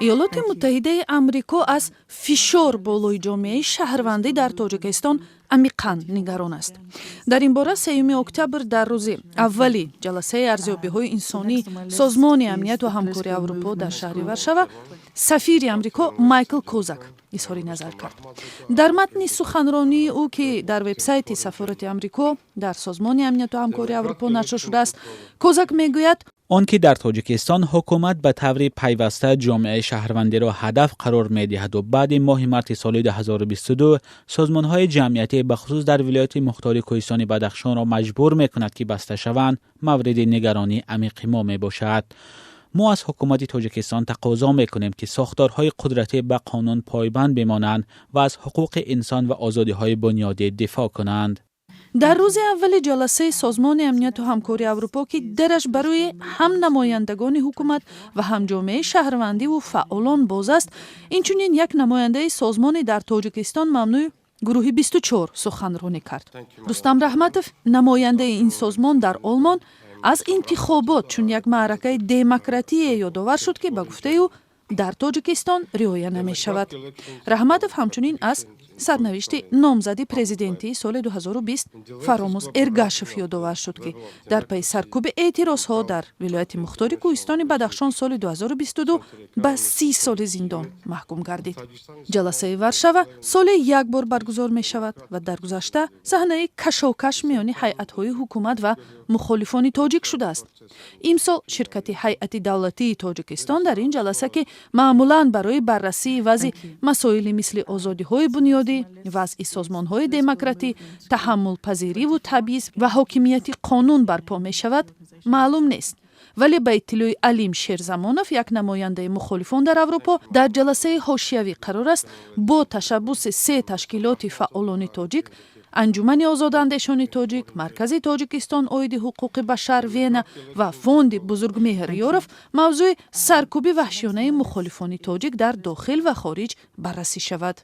Иёлоти Муттаҳидаи Амрико аз фишор болои ҷомеаи шаҳрвандӣ дар Тоҷикистон амиқан нигарон аст. Дар ин бора 3 октябр, дар рӯзи аввали ҷаласаи арзёбиҳои инсонии Созмони амнияту ҳамкории Аврупо дар шаҳри Варшава, сафири Амрико Майкл Козак изҳори назар кард. Дар матни суханронии ӯ, ки дар вебсайти сафорати Амрико дар Созмони амнияту ҳамкории Аврупо нашр шудааст, Козак мегӯяд: Он ки дар Тоҷикистон ҳукумат ба таври пайваста ҷомеаи шаҳрвандиро ҳадаф қарор медиҳаду баъди моҳи марти соли 2022 созмонҳои ҷамъиятӣ, бахусус дар Вилояти Мухтори Кӯҳистони Бадахшонро маҷбур мекунад, ки баста шаванд, мавриди нигаронии амиқи мо мебошад. Мо аз ҳукумати Тоҷикистон тақозо мекунем, ки сохторҳои қудратӣ ба қонун пойбанд бимонанд ва аз ҳуқуқи инсон ва озодиҳои бунёдӣ дифоъ кунанд. Дар рӯзи аввали ҷаласаи Созмони амнияту ҳамкории Аврупо, ки дараш барои ҳам намояндагони ҳукумат ва ҳам ҷомеаи шаҳрвандиву фаъолон боз аст, инчунин як намояндаи созмони дар Тоҷикистон мамнӯи гурӯҳи 24 суханронӣ кард. Рустам Раҳматов, намояндаи ин созмон дар Олмон, аз интихобот чун як маъракаи демократие ёдовар шуд, ки ба гуфтаи ӯ дар Тоҷикистон риоя намешавад. Раҳматов ҳамчунин аз сарнавишти номзади президентии соли 2020 Фаромуз Эргашев ёдовар шуд, ки дар пайи саркӯби эътирозҳо дар Вилояти Мухтори Кӯҳистони Бадахшон соли 2022 ба 30 соли зиндон маҳкум гардид. Ҷаласаи Варшава соле як бор баргузор мешавад ва дар гузашта саҳнаи кашокаш миёни ҳайатҳои ҳукумат ва мухолифони тоҷик шудааст. Имсол ширкати ҳайати давлатии Тоҷикистон дар ин ҷаласа, ки маъмулан барои баррасии вазъи масоили мисли озодиҳои бунёдӣ, вазъи созмонҳои демократӣ, таҳаммулпазириву табъиз ва ҳокимияти қонун барпо мешавад, маълум нест. Вале ба иттилои Алим Шерзамонов, як намояндаи мухолифон дар Аврупо, дар ҷаласаи ҳошиявӣ қарор аст бо ташаббуси се ташкилоти фаъолони тоҷик: Анҷумани озодандешони тоҷик, Маркази Тоҷикистон оиди ҳуқуқи башар Вена ва Фонди Бузургмеҳр Ёров, мавзӯи саркӯби ваҳшиёнаи мухолифони тоҷик дар дохил ва хориҷ баррасӣ шавад.